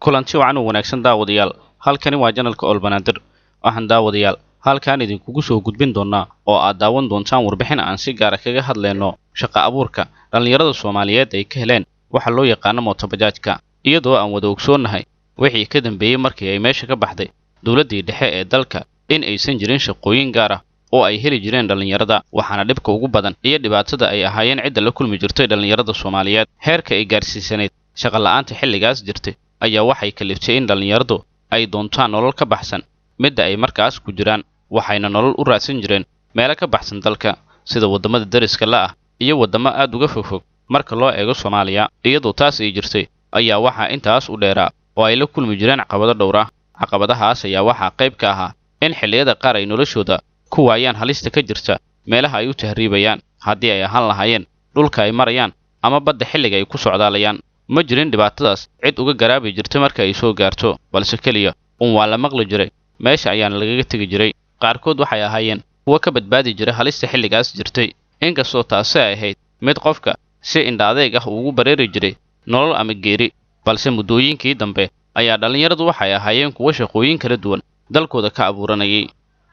Kulanti wacan oo wanaagsan, daawadayaal. Halkani waa channelka Olbanaadir. Waxaan, daawadayaal, halkaan idinkugu soo gudbin doonaa oo aad daawan doontaan warbixin aan si gaara kaga hadlayno shaqo abuurka dhallinyarada Soomaaliyeed ay ka heleen waxa loo yaqaano mootobajaajka, iyadoo aan wada ogsoonnahay wixii ka dambeeyey markii ay meesha ka baxday dowladdii dhexe ee dalka in aysan jirin shaqooyin gaar ah oo ay heli jireen dhallinyarada. Waxaana dhibka ugu badan iyo dhibaatada ay ahaayeen cidda la kulmi jirtay dhallinyarada Soomaaliyeed. Heerka ay gaarsiisanayd shaqa la'aanta xilligaas jirtay ayaa waxay kaliftay in dhallinyaradu ay doontaan nolol ka baxsan midda ay markaas ku jiraan, waxayna nolol u raadsan jireen meelo ka baxsan dalka, sida waddamada deriska la ah iyo waddamo aad uga fogfog marka loo eego Soomaaliya. Iyadoo taas ay jirtay ayaa waxaa intaas u dheeraa oo ay la kulmi jireen caqabado dhowr ah. Caqabadahaas ayaa waxaa qayb ka ahaa in xilliyada qaar ay noloshooda ku waayaan halista ka jirta meelaha ay u tahriibayaan, haddii ay ahaan lahaayeen dhulka ay marayaan ama badda xilliga ay ku socdaalayaan. Ma jirin dhibaatadaas cid uga garaabi jirta marka ay soo gaarto, balse keliya un waa la maqli jiray, meesha ayaana lagaga tegi jiray. Qaarkood waxay ahaayeen kuwo ka badbaadi jira halista xilligaas jirtay, inkastoo taasi ay ahayd mid qofka si indha adeeg ah ugu bareeri jiray nolol ama geeri. Balse muddooyinkii dambe ayaa dhallinyaradu waxay ahaayeen kuwo shaqooyin kala duwan dalkooda ka abuuranayay.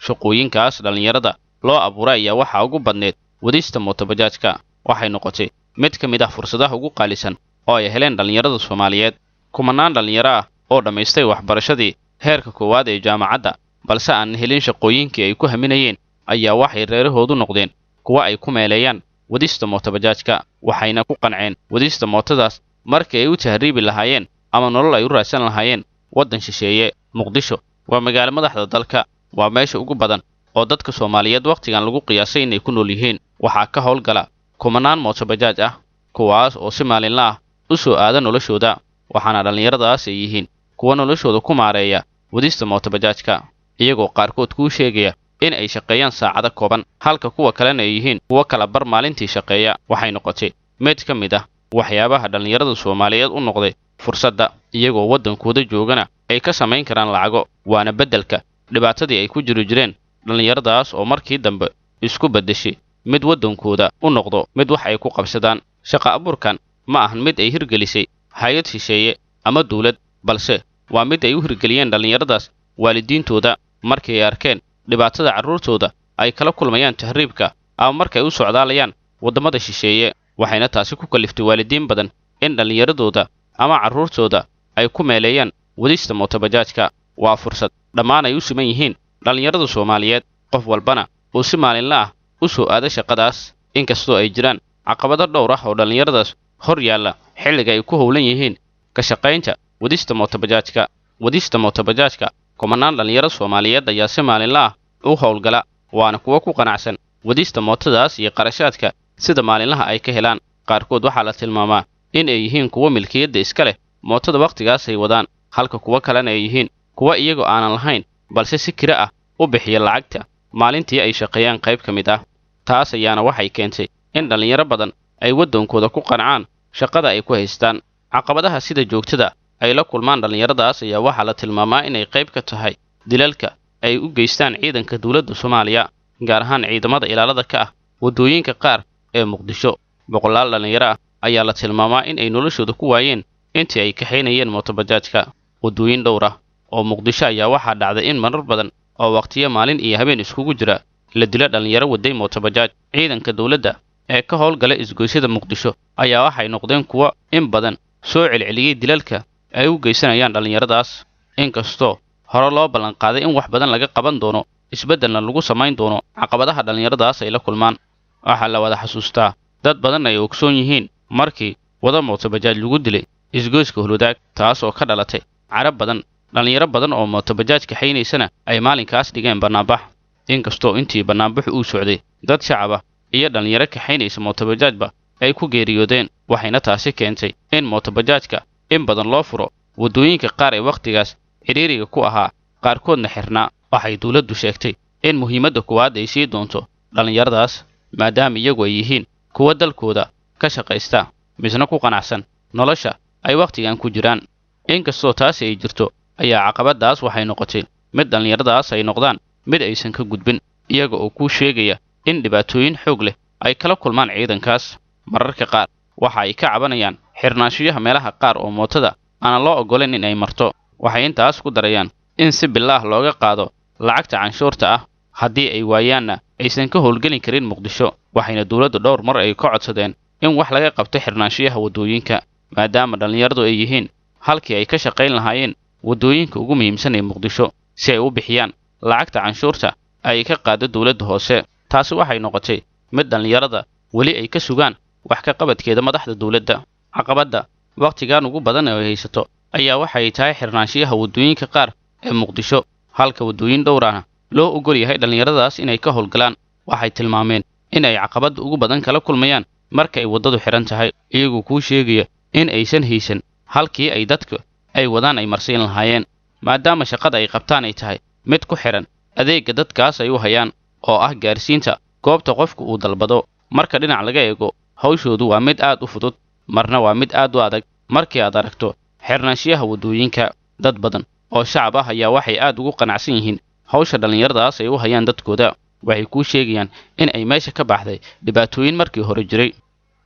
Shaqooyinkaas dhallinyarada loo abuuray ayaa waxaa ugu badneyd wadista mootobajaajka. Waxay noqotay mid ka mid ah fursadaha ugu qaalisan oo ay heleen dhallinyarada Soomaaliyeed. Kumanaan dhallinyaro ah oo dhammaystay waxbarashadii heerka koowaad ee jaamacadda, balse aan helin shaqooyinkii ay ku haminayeen, ayaa waxay reerahoodu noqdeen kuwa ay ku meeleeyaan wadista mootobajaajka, waxayna ku qanceen wadista mootadaas markii ay u tahriibi lahaayeen ama nolol ay u raadsan lahaayeen waddan shisheeye. Muqdisho waa magaalo madaxda dalka, waa meesha ugu badan oo dadka Soomaaliyeed wakhtigan lagu qiyaasay inay ku nool yihiin. Waxaa ka howlgala kumanaan mootobajaaj ah, kuwaas oo si maalinla ah u soo aada noloshooda, waxaana dhallinyaradaas ay yihiin kuwa noloshooda ku maareeya wadista mootobajaajka, iyagoo qaarkood kuu sheegaya in ay shaqeeyaan saacado kooban, halka kuwa kalena ay yihiin kuwo kala bar maalintii shaqeeya. Waxay noqotay mid ka mid ah waxyaabaha dhallinyarada Soomaaliyeed u noqday fursadda, iyagoo waddankooda joogana ay ka samayn karaan lacago, waana beddelka dhibaatadii ay ku jiri jireen dhallinyaradaas oo markii dambe isku beddeshay mid waddankooda u noqdo mid wax ay ku qabsadaan. Shaqa abuurkan ma ahan mid ay hirgelisay hay-ad shisheeye ama dawlad, balse waa mid ay u hirgeliyeen dhallinyaradaas waalidiintooda markii ay arkeen dhibaatada carruurtooda ay kala kulmayaan tahriibka ama markay u socdaalayaan waddamada shisheeye. Waxayna taasi ku kaliftay waalidiin badan in dhallinyaradooda ama carruurtooda ay ku meeleeyaan wadista mootobajaajka. Waa fursad dhammaan ay u siman yihiin dhallinyarada Soomaaliyeed, qof walbana uu si maalinla ah u soo aado shaqadaas, inkastoo ay jiraan caqabado dhowr ah oo dhallinyaradaas hor yaalla xilliga ay ku howlan yihiin ka shaqaynta wadista mootobajaajka. Wadista mootobajaajka kumanaan dhallinyaro Soomaaliyeed ayaa si maalinla ah u howlgala, waana kuwo ku qanacsan wadista mootadaas iyo qarashaadka sida maalinlaha ay ka helaan. Qaarkood waxaa la tilmaamaa in ay yihiin kuwo milkiyadda iska leh mootada wakhtigaas ay wadaan, halka kuwo kalena ay yihiin kuwo iyagoo aanan lahayn balse si kiro ah u bixiya lacagta maalintii ay shaqeeyaan qayb ka mid ah. Taas ayaana waxay keentay in dhallinyaro badan ay waddankooda ku qancaan shaqada ay ku haystaan. Caqabadaha sida joogtada ay la kulmaan dhallinyaradaas ayaa waxaa la tilmaamaa inay qayb ka tahay dilalka ay u geystaan ciidanka dowladda Soomaaliya, gaar ahaan ciidamada ilaalada ka ah waddooyinka qaar ee Muqdisho. Boqolaal dhallinyaro ah ayaa la tilmaamaa in ay noloshooda ku waayeen intii ay kaxaynayeen mootobajaajka. Waddooyin dhowr ah oo Muqdisho ayaa waxaa dhacday in marar badan oo wakhtiyo maalin iyo habeen iskugu jira la dilo dhallinyaro waday mootobajaaj. Ciidanka dowladda ee ka howlgala isgoysyada Muqdisho ayaa waxay noqdeen kuwo in badan soo celceliyey dilalka ay u geysanayaan dhallinyaradaas, inkastoo hore loo ballanqaaday in wax badan laga qaban doono, isbeddelna lagu samayn doono caqabadaha dhallinyaradaas ay la kulmaan. Waxaa la wada xasuustaa, dad badan ay ogsoon yihiin, markii wada mootobajaaj lagu dilay isgoyska Holwadaag, taas oo ka dhalatay carab badan, dhallinyaro badan oo mootobajaaj kaxaynaysana ay maalinkaas dhigeen bannaanbax, inkastoo intii bannaanbaxu uu socday dad shacab ah iyo dhallinyaro kaxaynaysa mootobajaajba ay ku geeriyoodeen. Waxayna taasi keentay in mootobajaajka in badan loo furo waddooyinka qaar ee wakhtigaas cidhiiriga ku ahaa, qaarkoodna xirnaa. Waxay dowladdu sheegtay in muhiimadda koowaad ay sii doonto dhallinyaradaas, maadaama iyagu ay yihiin kuwa dalkooda ka shaqaysta misna ku qanacsan nolosha ay wakhtigan ku jiraan. Inkastoo taasi ay jirto ayaa caqabadaas waxay noqotay mid dhallinyaradaas ay noqdaan mid aysan ka gudbin, iyaga oo kuu sheegaya in dhibaatooyin xoog leh ay kala kulmaan ciidankaas. Mararka qaar waxa ay ka cabanayaan xirnaanshiyaha meelaha qaar oo mootada aanan loo oggolayn in ay marto. Waxay intaas ku darayaan in si bilaah looga qaado lacagta canshuurta ah, haddii ay waayaanna aysan ka howlgeli karin Muqdisho. Waxayna dowladda dhowr mar ay ka codsadeen in wax laga qabto xirnaanshiyaha waddooyinka, maadaama dhallinyaradu ay yihiin halkii ay ka shaqayn lahaayeen waddooyinka ugu muhiimsan ee Muqdisho, si ay u bixiyaan lacagta canshuurta ay ka qaado dowladda hoose. Taasi waxay noqotay mid dhallinyarada weli ay ka sugaan wax ka qabadkeeda madaxda dowladda. Caqabadda wakhtigan ugu badan ee ay haysato ayaa waxay tahay xirnaanshiyaha waddooyinka qaar ee Muqdisho, halka waddooyin dhowr ahna loo ogol yahay dhallinyaradaas inay ka howlgalaan. Waxay tilmaameen in ay caqabadda ugu badan kala kulmayaan marka ay waddadu xihan tahay, iyagoo kuu sheegaya in aysan haysan halkii ay dadka ay wadaan ay marsiin lahaayeen, maadaama shaqada ay qabtaan ay tahay mid ku xihan adeegga dadkaas ay u hayaan oo ah gaarsiinta goobta qofku uu dalbado. Marka dhinac laga eego, hawshoodu waa mid aad u fudud, marna waa mid aad u adag. Markii aad aragto xirnaanshiyaha waddooyinka, dad badan oo shacab ah ayaa waxay aad ugu qanacsan yihiin hawsha dhallinyaradaas ay u hayaan dadkooda. Waxay kuu sheegayaan in ay meesha ka baxday dhibaatooyin markii hore jiray.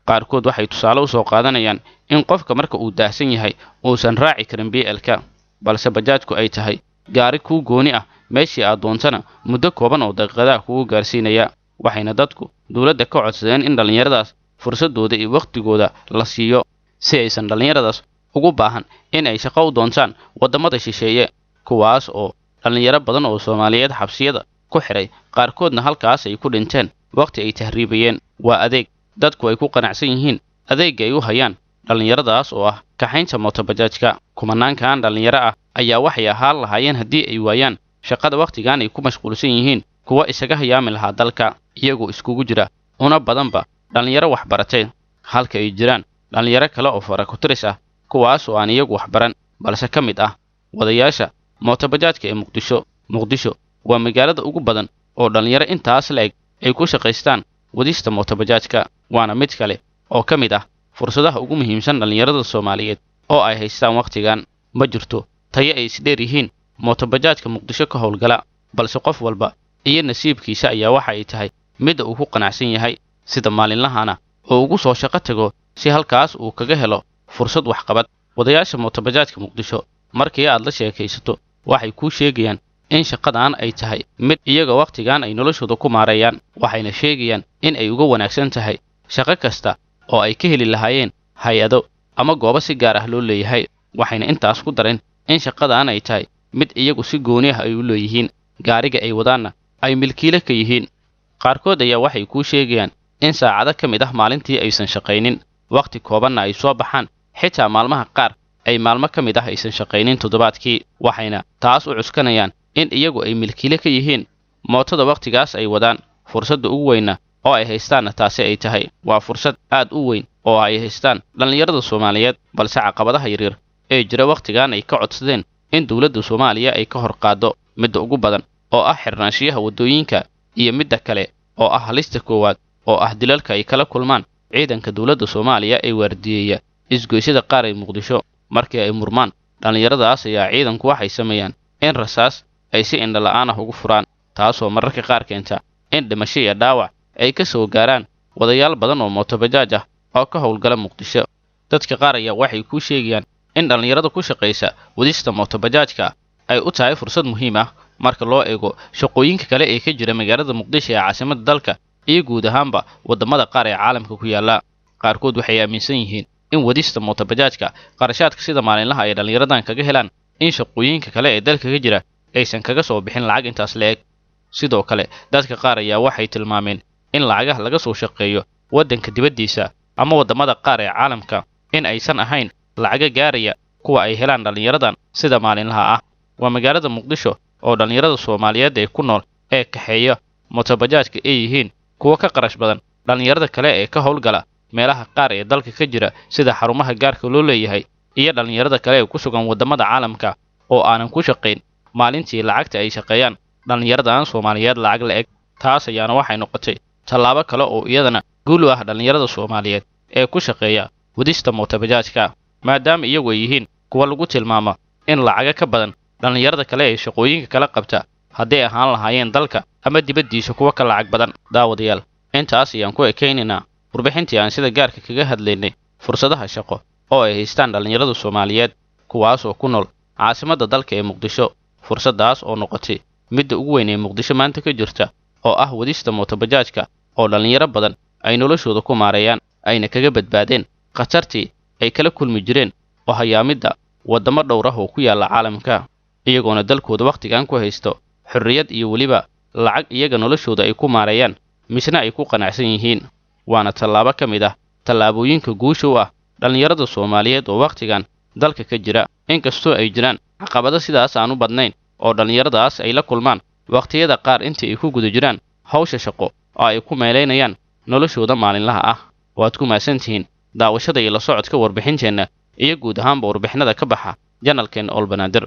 Qaarkood waxay tusaale u soo qaadanayaan in qofka marka uu daahsan yahay uusan raaci karin BLka, balse bajaajku ay tahay gaari kuu gooni ah, meeshii aad doontana muddo kooban oo daqiiqadaha kugu gaarsiinaya. Waxayna dadku dowladda ka codsadeen in dhallinyaradaas fursadooda iyo wakhtigooda la siiyo, si aysan dhallinyaradaas ugu baahan in ay shaqo u doontaan waddamada shisheeye, kuwaas oo dhallinyaro badan oo Soomaaliyeed xabsiyada ku xiray, qaarkoodna halkaas ay ku dhinteen wakhti ay tahriibayeen. Waa adeeg dadku ay ku qanacsan yihiin adeegga ay u hayaan dhallinyaradaas oo ah kaxaynta mootobajaajka. Kumanaankan dhallinyaro ah ayaa waxay ahaan lahaayeen haddii ay waayaan shaqada wakhtigan ay ku mashquulsan yihiin kuwa isaga hayaami lahaa dalka, iyagoo iskugu jira una badanba dhallinyaro waxbaratay, halka ay jiraan dhallinyaro kale oo faraku-tiris ah, kuwaas oo aan iyagu waxbaran balse ka mid ah wadayaasha mootobajaajka ee Muqdisho. Muqdisho waa magaalada ugu badan oo dhallinyaro intaas la eg ay ku shaqaystaan wadista mootobajaajka, waana mid kale oo ka mid ah fursadaha ugu muhiimsan dhallinyarada Soomaaliyeed oo ay haystaan wakhtigan. Ma jirto tayo ay isdheer yihiin mootobajaajka Muqdisho ka howlgala, balse qof walba iyo nasiibkiisa ayaa waxa ay tahay midda uu ku qanacsan yahay, sida maalinlahana oo ugu soo shaqo tago si halkaas uu kaga helo fursad waxqabad. Wadayaasha mootobajaajka Muqdisho markii aad la sheekaysato waxay kuu sheegayaan in shaqadan ay tahay mid iyaga wakhtigan ay noloshooda ku maareeyaan, waxayna sheegayaan in ay uga wanaagsan tahay shaqo kasta oo ay ka heli lahaayeen hay-ado ama goobo si gaar ah loo leeyahay. Waxayna intaas ku dareen in shaqadan ay tahay mid iyagu si gooni ah ay u leeyihiin, gaariga ay wadaanna ay milkiile ka yihiin. Qaarkood ayaa waxay kuu sheegayaan in saacado ka mid ah maalintii aysan shaqaynin, wakhti koobanna ay soo baxaan, xitaa maalmaha qaar ay maalmo ka mid ah aysan shaqaynin toddobaadkii. Waxayna taas u cuskanayaan in iyagu ay milkiile ka yihiin mootada wakhtigaas ay wadaan, fursadda ugu weynna oo ay haystaanna taasi ay tahay. Waa fursad aad u weyn oo ay haystaan dhallinyarada Soomaaliyeed, balse caqabadaha yaryar ee jira wakhtigan ay ka codsadeen in dowladda Soomaaliya ay ka hor qaado, midda ugu badan oo ah xirnaanshiyaha waddooyinka iyo midda kale oo ah halista koowaad oo ah dilalka ay kala kulmaan ciidanka dowladda Soomaaliya ee waardiyeeya isgoysyada qaar ee Muqdisho. Markii ay murmaan dhallinyaradaas ayaa ciidanku waxay sameeyaan in rasaas ay si indho la'aan ah ugu furaan, taasoo mararka qaar keenta in dhimasho iyo dhaawac ay ka soo gaaraan wadayaal badan oo mootobajaaj ah oo ka howlgala Muqdisho. Dadka qaar ayaa waxay kuu sheegayaan in dhallinyarada ku shaqaysa wadista mootobajaajka ay u tahay fursad muhiim ah marka loo eego shaqooyinka kale ee ka jira magaalada Muqdisho ee caasimadda dalka iyo guud ahaanba waddamada qaar ee caalamka ku yaalla. Qaarkood waxay aaminsan yihiin in wadista mootobajaajka qarashaadka sida maalinlaha ay dhallinyaradan kaga helaan in shaqooyinka kale ee dalka ka jira aysan kaga soo bixin lacag intaas la eg. Sidoo kale dadka qaar ayaa waxay tilmaameen in lacagaha laga soo shaqeeyo waddanka dibaddiisa ama waddamada qaar ee caalamka in aysan ahayn lacaga gaaraya kuwa ay helaan dhallinyaradan sida maalinlaha ah. Waa magaalada Muqdisho oo dhallinyarada Soomaaliyeed ee ku nool ee kaxeeya mootobajaajka ay yihiin kuwa ka qarash badan dhallinyarada kale ee ka howlgala meelaha qaar ee dalka ka jira sida xarumaha gaarka loo leeyahay iyo dhallinyarada kale ee ku sugan waddamada caalamka oo aanan ku shaqayn maalintii lacagta ay shaqeeyaan dhallinyaradan Soomaaliyeed lacag la eg. Taas ayaana waxay noqotay tallaabo kale oo iyadana guul u ah dhallinyarada Soomaaliyeed ee ku shaqeeya wadista mootobajaajka, maadaama iyagu ay yihiin kuwa lagu tilmaamo in lacaga ka badan dhallinyarada kale ee shaqooyinka kala qabta hadday ahaan lahaayeen dalka ama dibaddiisa kuwa ka lacag badan. Daawadayaal, intaas ayaan ku ekaynaynaa warbixintii aan sida gaarka kaga hadlaynay fursadaha shaqo oo ay haystaan dhallinyarada Soomaaliyeed. kuwaas oo ku nool caasimadda dalka ee Muqdisho. Fursaddaas oo noqotay midda ugu weyn ee Muqdisho maanta ka jirta, oo ah wadista mootobajaajka oo dhallinyaro badan ay noloshooda ku maareeyaan, ayna kaga badbaadeen khatartii ay kala kulmi jireen oo hayaamidda waddamo dhowr ah oo ku yaalla caalamka, iyagoona dalkooda wakhtigan ku haysto xorriyad iyo weliba lacag iyaga noloshooda ay ku maareeyaan, misna ay ku qanacsan yihiin. Waana tallaabo ka mid ah tallaabooyinka guusha u ah dhallinyarada Soomaaliyeed oo wakhtigan dalka ka jira, inkastoo ay jiraan caqabado sidaas aan u badnayn oo dhallinyaradaas ay la kulmaan wakhtiyada qaar intii ay ku guda jiraan hawsha shaqo oo ay ku meelaynayaan noloshooda maalinlaha ah. Waad ku mahadsantihiin daawashada iyo la socodka warbixinteenna iyo guud ahaanba warbixinada ka baxa janalkeenna Ool Banaadir.